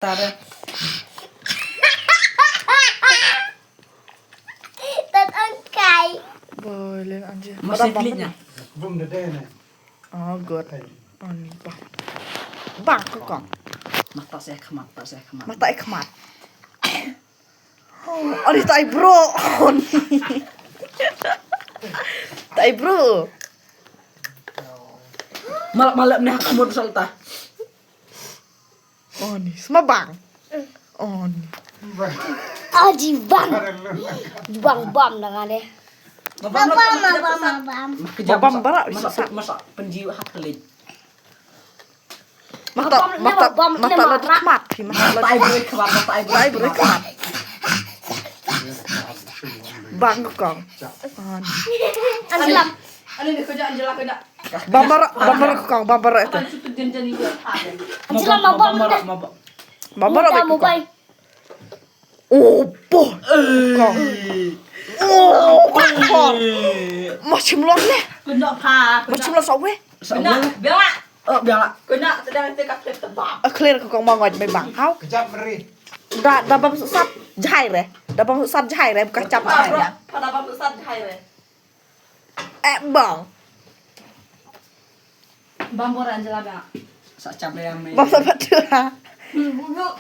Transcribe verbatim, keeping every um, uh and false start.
Tara. Tat on kai. Boy, len anje. Masih telinga. Bum de de ne. Oh, good. Ani bang. Bang ko kong. Mata saya kemat, mata saya kemat. Mata ikmat. Ani tai bro. Ani. Tai bro. Malap malap ni aku mau salta. Ani, sma bang. Ani. Aji bang. Bang bam dengan deh. Mabam Bam bam bam bam. Kejap Mabam masak, barak, masak, masak. Masak penjiwa hak pelit. Mata mata mata la dikmat, mata la Tai bro kemat, tai bro. Tai bro ikmat. Bang ko kong. Ani. Anjela. Ani ni kerja Angela kerja. Bambara bambara ko kong, bambara itu. Kan situ janjan ni dia. Angela mabam. Mabam. Bambara Muda ko kong. mobile. Oh, boh. Kong. Oh, kong. Machim lon ne. Kena pa. Machim lon sawe. Kena biar. Oh biar. Kena sedang tekat tebak. A clear ko kong mangoj me bang. Hau. Kejap meri. Da da bam susat jai re. Da bam susat jai re bukan cap jai re. Pada bam susat jai re. Eh bang. Bam bora Angela ba. Sa cap le yang me. Bam sabat tu ha. Bulu